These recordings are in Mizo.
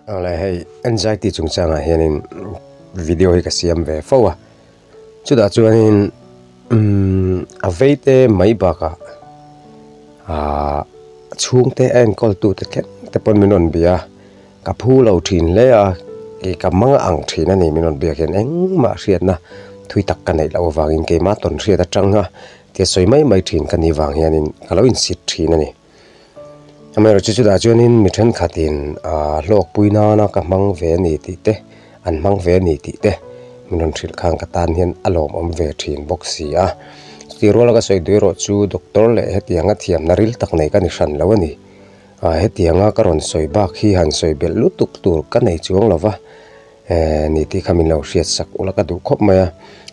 Awle hei anxiety chungchangah hianin video hi ka siam ve fo a, chutah chuanin umm a vei te mai bakah ahh chhungte a enkawl tute thleng te pawn min rawn bia a, ka phu lo thin hle a, kei ka mang ang thin a ni min rawn biak hian engmah hriatna thui tak ka neih loh avangin keimah tawn hriat atanga tia sawi mai mai thin ka nih vang hianin ka lo insit thin a ni. Amaherawhchu chutah chuanin mi thenkhatin aaa hlawkpui nana ka hmang ve a ni tih te an hmang ve a ni tih te min rawn hrilh khan ka tan hian a lawmawm ve thin bawk si a. Chutih ruala ka sawi duh erawh chu doctor leh hetianga thiamna ril tak nei ka ni hran lo a ni. Aaa hetianga ka rawn sawi bak hi han sawi belh lutuk tur ka nei chuang lo va eee ni tih kha min lo hriat sak ula ka duh khawp mai a.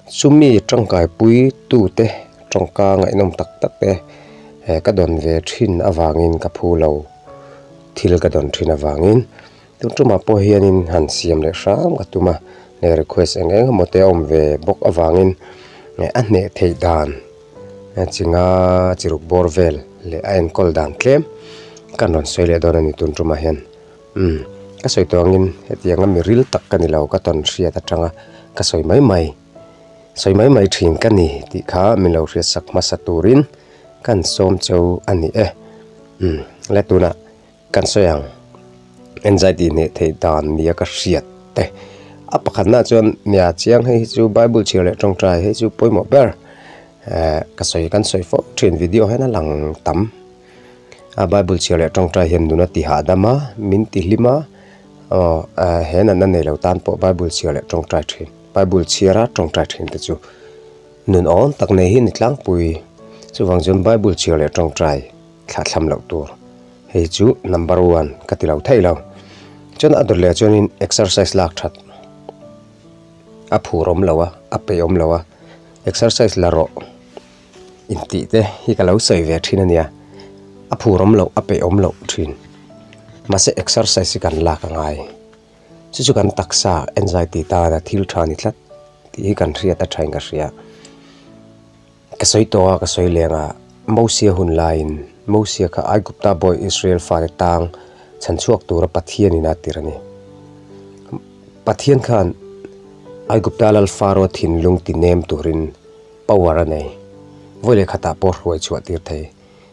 Chumi tangkaipui tute tawngka ngaihnawm tak tak te eh ka dawn ve thin avangin ka phu lo thil ka dawn thin avangin tun tumah pawh hianin han siam leh hram ka tum a leh request eng eng emaw te a awm ve bawk avangin eh a hneh theih dan chinga chiruk bawr vel leh a enkawl dan tlem ka rawn sawi leh dawn a ni tun tumah hian umm ka sawi tawh angin hetianga mi ril tak ka ni lo ka tawn hriat atanga ka sawi mai mai. Sawi mai mai thin ka ni tih kha min lo hriatsak hmasa turin kan sawm cheu a ni e. Umm le tunah kan sawi ang anxiety hneh theih dan nia ka hriat te. A pakhatna chuan nia chiang hei hi chu Bible chhiar leh tawngtai hei chu pawimawh ber eh ka sawi kan sawi fo thin video hian a lang tam. A Bible chhiar leh tawngtai hian nuna ti hahdam a min ti hlim a aw he natna nei lo tan pawh Bible chhiar leh tawngtai thin. Bible chhiara tawngtai thin te chu nun awm tak nei hi ni tlangpui. Chuvang chuan Bible chhiar leh tawngtai thlah thlam loh tur. Hei chu number one ka ti lo theih lo. Chuan a dawt leh chuanin exercise lak that a phur awm lo a, a peih awm lo a, exercise la rawh intih te hi ka lo sawi ve thin a nia. A phur awm loh, a peih awm loh thin. Mahse exercise hi kan lak a ngai. Chu chu kan taksa anxiety tana thil tha ni tlat tih hi kan hriat a thain ka hria. Ka sawi tawh a, ka sawi leng a, Mosia hun laiin Mosia kha Aigupta bawi Israel fate tang chhan chhuak tura Pathianin a tir a ni. Pathian khan Aigupta lal Faro thinlung ti nem turin power a nei. Vawi leh khatah pawh hruai chhuah tir thei.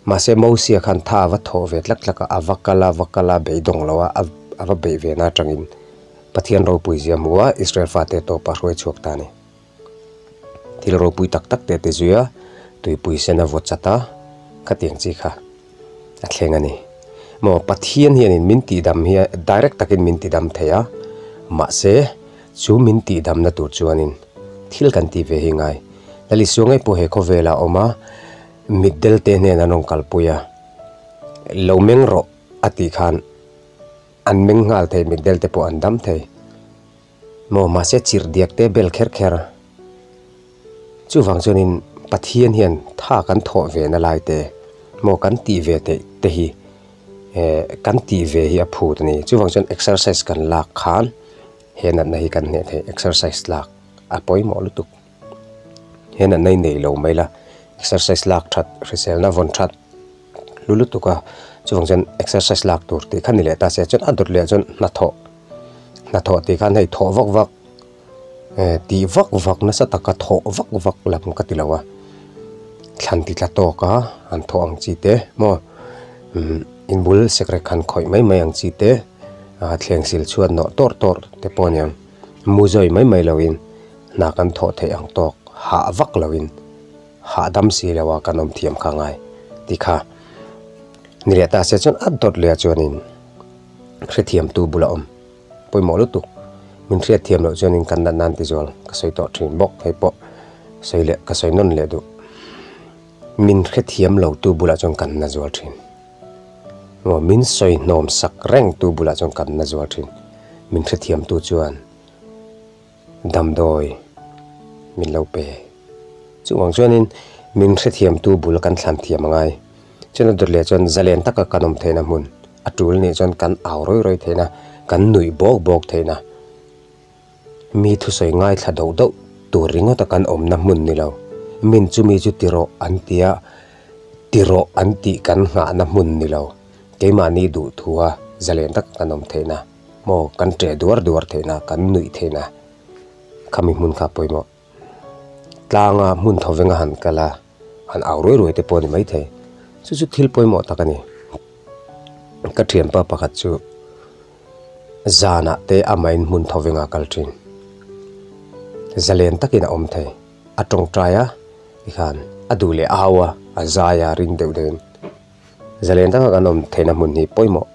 Mahse Mosia khan tha a va thawh ve tlak tlak a, a va kal a, va kal a, beidawng lo a, a va beih ve na atangin Pathian ropui zia hmu a, Israel fate tawpa hruai chhuak ta a ni. Thil ropui tak tak te te zui a, tuipui sen a vaw chat a, khatiang chi kha a thleng a ni. Maw Pathian hianin min tihdam hi direct takin min tidam thei a, mahse chu min tihdamna tur chuanin thil kan tih ve hi ngai. Lal Isua ngei pawh he khawvelah a awm a. Mitdel te hnen an rawn kalpui a, lo meng rawh a tih khan an meng nghal thei, mitdel te pawh an dam thei. Maw mahse chirh diak te bel kher kher a, chuvang chuanin Pathian hian tha kan thawh ve na lai te maw kan tih ve theih te hi eh kan tih ve hi a phut a ni. Chuvang chuan exercise kan lak khan he natna hi kan hneh theih, exercise lak a pawimawh lutuk. Hian an nei nei lo mai la, exercise lak that hriselna vawn that hlu lutuk a, chuvang chuan exercise lak tur tih kha ni leh ta se chuan a dawt leh chuan hnathawh hnathawh tih khan hei thawh vak vak eh tih vak vak nasa taka thawh vak vak lam ka ti lo a, thlan ti tla tawk a an thawh ang chi te maw umm inbul sekrek han khawih mai mai ang chi te ah thleng sil chhuat nawh tawr tawr te pawh a niang mu zawi mai mai loin. Hna kan thawh theih ang tawk hah vak loin hahdam si lo a kan awm thiam kha ngai tih kha ni leh ta se chuan a dawt leh ah chuanin hrethiamtu bula awm pawimawh lutuk min hriatthiam loh chuanin kan natna an ti zual ka sawi tawh thin bawk hei pawh sawi leh ka sawi nawn leh duh min hrethiam lo tu bulah chuan kan na zual thin maw min sawi hnawm sak reng tu bulah chuan kan na zual thin min hrethiam tu chuan. Damdawi min lo pe. Chuvang chuanin min hrethiamtu bul kan thlan thiam a ngai. Chuan a dawt leh chuan zalen taka kan awm theihna hmun a tul nih chuan kan au rawi rawi theihna, kan nuih bawk bawk theihna, mi thusawi ngaithla doh doh tur ringawta kan awmna hmun ni lo. Min chumi chu ti rawh an ti a, ti rawh an tih kan nghahna hmun ni lo. Keimahni duhthua zalen taka kan awm theihna. Maw kan ṭeh duar duar theihna, kan nuih theihna khami hmun kha pawimawh. Tlanga hmun thawvenga han kal a, han au ruai ruai te pawh a ni maithei. Chu chu thil pawimawh tak a ni. Ka thianpa pakhat chu zanah te amahin hmun thawvenga kal thin. Zalen takin a awm thei. A tawngtai a tikhan a duh leh a hau a, a zai a ring deuh deuhin. Zalen taka kan awm theihna hmun hi pawimawh.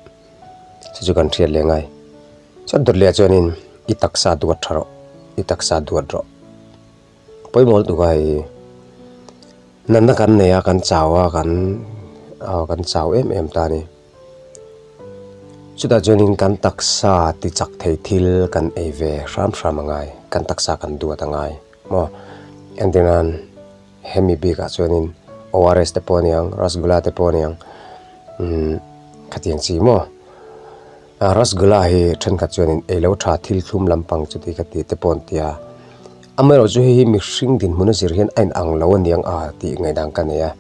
Chu chu kan hriat leh ngai. Chuan dawt leh chuanin i taksa duat tha rawh, i taksa duat rawh. Pawimawh lutuk a hei natna kan nei a, kan chau a, kan kan chau em em ta a ni. Chutah chuanin kan taksa ti chak thei thil kan ei ve hram hram a ngai, kan taksa kan duat a ngai maw. Entirnan hemi bikah chuanin ORS te pawh a ni ang, rasgula te pawh a ni ang umm khatiang chi maw. Rasgula hi thenkhat chuanin ei lo tha thil thlum lampang chuti kha tih te pawh an ti a, amaherawh chu hei hi mihring dinhmun a zir hian a inang lo a niang a tih ngaihdan ka nei a,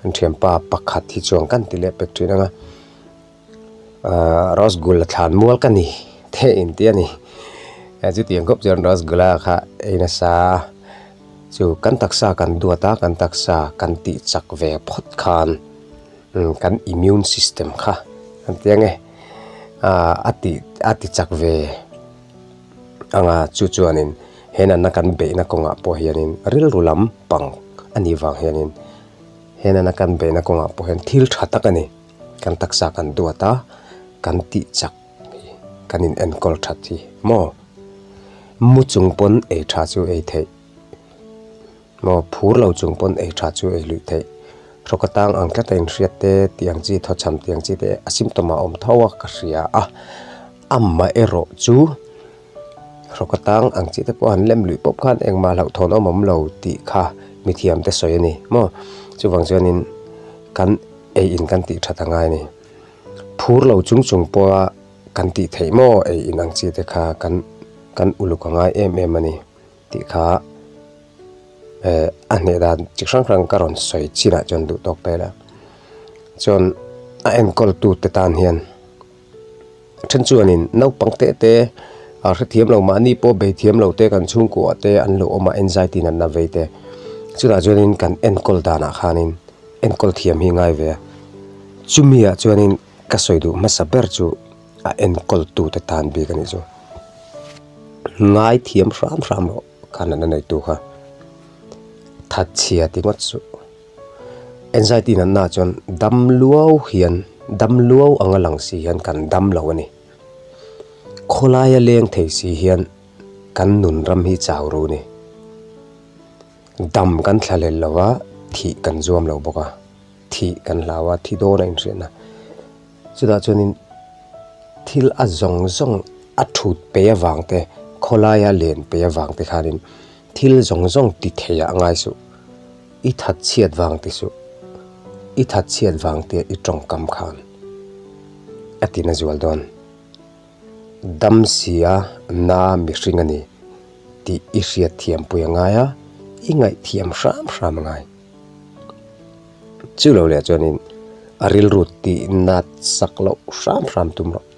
an thianpa pakhat hi chuan kan ti leh pek thin ang a, Rasgula thlan mual ka ni the in ti a ni, chutiang khawp chuan Rasgula kha ei nasa a, chu kan taksa kan duat a, kan taksa kan tih chak ve phawt khan. Kan immune system kha an ti ange a ti a ti chak ve anga chu chuanin he natna kan beihna kawngah pawh hianin rilru lam pang a nih vang hianin he natna kan beihna kawngah pawh hian thil tha tak a ni kan taksa kan duat a kan tih chak hi kan in enkawl that hi maw mu chung pawn ei tha chu ei theih. Maw phur lo chung pawn ei tha chu ei luih theih. Hrawk atang ang tlat a inhriat te tih ang chi thawchham tih ang chi te a symptom ah a awm tho a ka hria a. Amah erawh chu hrawk atang ang chi te pawh han lem luih pawp khan engmah hlauhthawn awm awm lo tih kha mithiam te sawi a ni maw. Chuvang chuanin kan ei in kan tih that a ngai a ni. Phur lo chung chung pawha kan tih theih maw ei in ang chi te kha kan kan uluk a ngai em em a ni. Tih kha eh a hneh dan chi hrang hrang ka rawn sawi chinah chuan duh tawk ta ila. Chuan a enkawl tute tan hian then chuanin naupang teh te a hrethiam lo mahni pawh bei thiam lo te kan chhungkuah te an lo awm a anxiety natna vei te. Chutah chuanin kan enkawl danah khanin enkawl thiam hi ngai ve a. Chumi ah chuanin ka sawi duh hmasa ber chu a enkawl tute tan bik a nih chu. Ngai thiam hram hram rawh khan an neitu kha thatchhia ti ngawt suh. Anxiety natna ah chuan dam luau hian dam luau anga lang si hian kan dam lo a ni. Khawlaia leng thei si hian kan nun ram hi chau ru a ni. Dam kan thla lel lo a, thih kan zuam lo bawk a, thih kan hlau a, thi dawn a inhriatna. Chutah chuanin thil a zawng zawng a thut pei avang te, khawlaia len pei avang te khanin thil zawng zawng ti theiah a ngai suh. I that chhiat vang ti suh. I that chhiat vang tia i tawngkam khan a ti na zual dawn. Dam sia na mihring a ni tih i hriat thiampui a ngai a, i ngaihthiam hram hram a ngai. Chu lo leh chuanin a rilru tih nat sak loh hram hram tum rawh.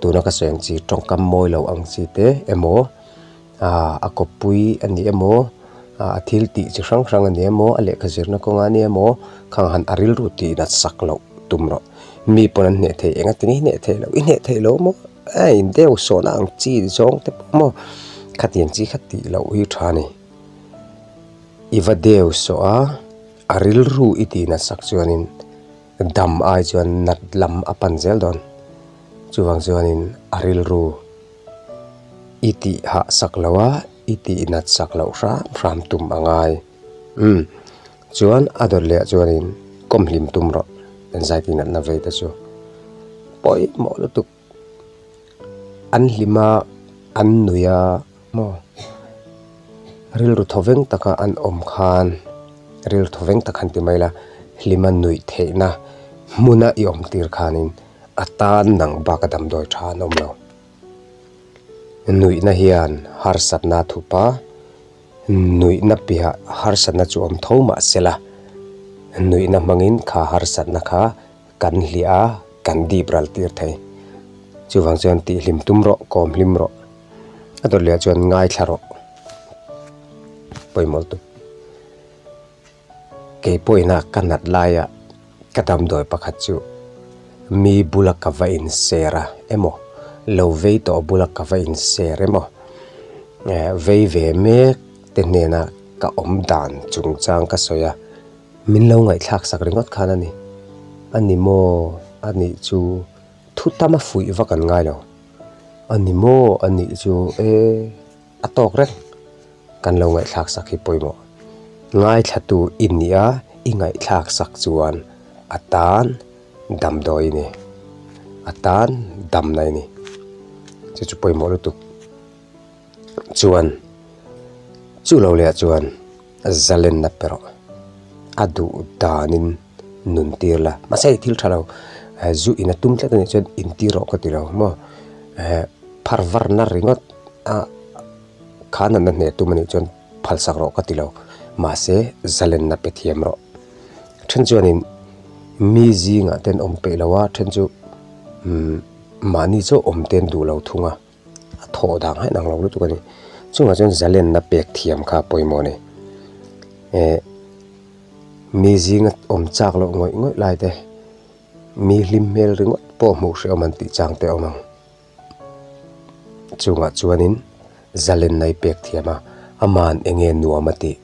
Tuna ka sawi ang chi tawngkam mawi lo ang chi te emaw ah a kawppui a ni emaw ah a thil tih chi hrang hrang a ni emaw a lehkha zirna kawnga a ni emaw khang han a rilru tih nat sak loh tum rawh. Mi pawn an hneh thei eng a ti nge i hneh theih loh i hneh theih loh maw a in deuh sawhna ang chi zawng te pawh maw khatiang chi kha tih loh hi tha a ni. I va deu sawh a, a rilru i tih natsak chuanin dam ai chuan nat lam a pan zel dawn. Chuvang chuanin a rilru i tih hah sak lo a, i tih natsak loh hram hram tum a ngai. Umm, chuan a dawt leh chuanin kawmhlim tum rawh, anxiety natna vei te chu pawimawh lutuk. An hlim a, an nui a maw? Rilru thawveng taka an awm khan, rilru thawveng tak han ti mai la, hlima nuih theihna hmuna i awm tir khanin a tan nang bak a damdawi tha an awm lo. Nuihna hian harsatna a thup a, nuihna piah harsatna chu awm tho mah se la, nuihna hmangin kha harsatna kha Kan hliah a, kan dip ral tir thei. Chuvang chuan tihhlim tum rawh, kawm hlim rawh. A dawt leh ah chuan ngaithla rawh. Pawimawh lutuk. Kei pawhina ka nat laia ka damdawi pakhat chu mi bula ka va inser a emaw, lo vei tawh bula ka va inser emaw, vei ve mek te hnena ka awm dan chungchang ka sawi a, min lo ngaihthlak sak ringawt khan a ni. A ni maw? A nih chu thu tam a fuih vak an ngai lo. A ni maw? A nih chu e. A tawk reng. Kan lo ngaihthlak sak hi pawimawh. Ngaithlatu i nih a, i ngaihthlak sak chuan a tan damdawi i ni. A tan damna i ni. Chu chu pawimawh lutuk. Chuan chu lo leh ah chuan zalenna pe rawh. A duh danin nun tir la. Mahse hei thil tha lo zu in a tum tlat a nih chuan intir rawh ka ti lo maw. Phar varna ringawt a kha natna hneh tum a nih chuan phalsak rawh ka ti lo. Mahse zalenna pe thiam rawh. Then chuanin mi zingah ten awm peih lo a, then chu mahni chu awm ten duh lo thung a. A thawh dang hain ang lo lutuk a ni. Chungah chuan zalenna pek thiam kha a pawimawh a ni. Eh mi zinga awm chak loh ngawih ngawih lai te, mi hlim hmel ringawt pawh hmuh hrehawm an tih chang te a awm ang. Chungah chuanin zalenna i pek thiam a, aman eng nge nuam a tih,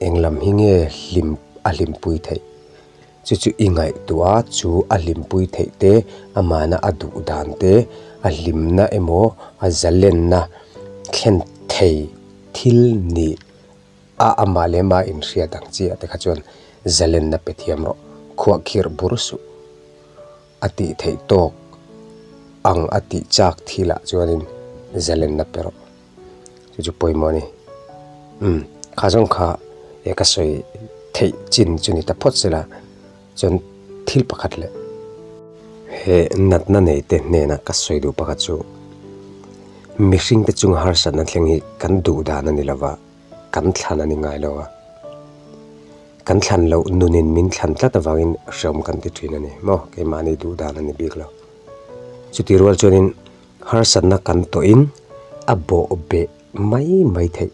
eng lam hi nge hlim a hlimpui theih. Chu chu i ngaihtuah a, chu a hlimpui theih te, amahna a duh dan te, a hlimna emaw a zalenna thlen thei thil nih a amah leh amah inhriat ang chiah te kha chuan zalenna pe thiam rawh, khuahkhirh bur suh a tih theih tawk ang a tih chak thilah chuanin zalenna pe rawh. Chu chu pawimawh a ni. Umm kha zawng kha e ka sawi theih chin chu ni ta phawt sela chuan thil pakhat leh he natna nei te hnena ka sawi duh pakhat chu mihring te chunga harsatna thleng hi kan duh dan a ni lova kan thlan a ni ngai lo a kan thlan loh nunin min thlan tlat avangin hreawm kan ti thin a ni maw keimahni duh dan a ni bik lo chuti rual chuanin Harsatna kan tawhin a bawh beh mai mai theih.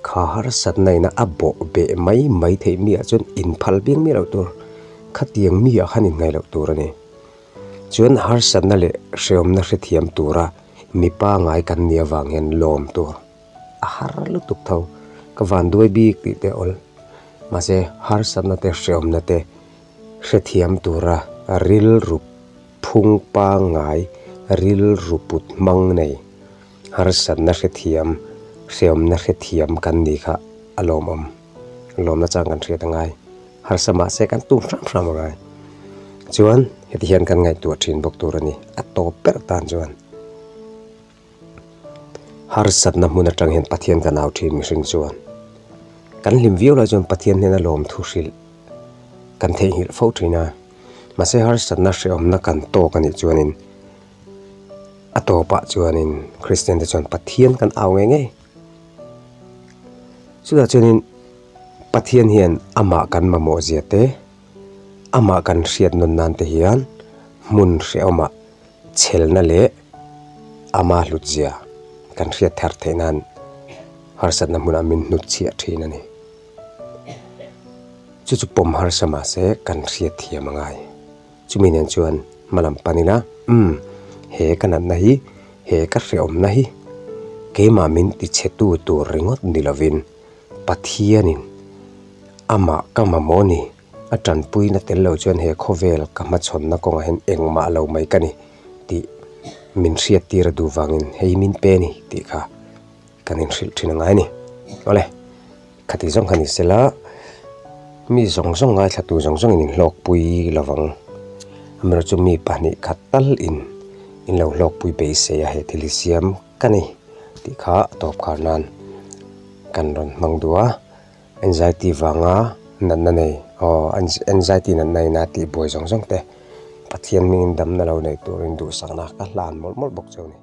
Kha harsatna ina a bawh beh mai mai theih mi ah chuan inphal bik miah loh tur, khatiang mi ah khan inngaih loh tur a ni. Chuan harsatna leh hrehawmna hrethiam tura mi pangai kan nih avang hian lawm tur a har lutuk tho. Ka van duai bik tih te awl. Mahse harsatna te hrehawmna te hrethiam tura rilru Phung pangngai, rilru put hmang nei, harsatna hrethiam, hreawmna hrethiam kan ni kha a lawmawm. Lawmna chang kan hriat a ngai. Harsa mahse kan tum hram hram a ngai. Chuan heti hian kan ngaihtuah thin bawk tur a ni, a tawp ber tan chuan. Harsatna hmun atang hian Pathian kan au thin mihring chuan kan hlim viau lai chuan Pathian hnena lawmthu hrilh kan theihnghilh fo thin a, mahse harsatna hrehawmna kan tawk a nih chuanin a tawpah chuanin Kristian te chuan Pathian kan au ngei ngei. Chutah chuanin Pathian hian amah kan mamawh zia te, amah kan hriat nawn nan te hian hmun hrehawmah Chhelna leh ama hlutzia kan hriat thar theih nan harsatna hmunah min hnutchhiah thin a ni. Chu chu pawm harsa mahse kan hriat thiam a ngai. Chumi nen chuan hma lam pan ila, Umm, he ka natna hi, he ka hrehawmna hi keimah min tichhetu tur ringawt ni lovin Pathianin amah ka mamawh ni. A tanpuina tel lo chuan he khawvel ka hmachhawnna kawngah hian engmah lo mai ka ni tih min hriattir a duh vangin hei min pe ni tih kha kan inhrilh thin a ngai a ni. Awle, khati zawng kha ni sela mi zawng zawng ngaithlatu zawng zawngin inhlawkpui lovang. Amaherawhchu mi pahnih khat tal in in lo hlawkpui beisei a he thil hi siam ka ni tih kha a tawp khar nan kan rawn hmang duh a. Anxiety vanga natna nei aw anxiety natna ina tih buai zawng zawng te Pathian hmingin damna lo nei turin duhsakna ka hlan mawlh mawlh bawk cheu ni.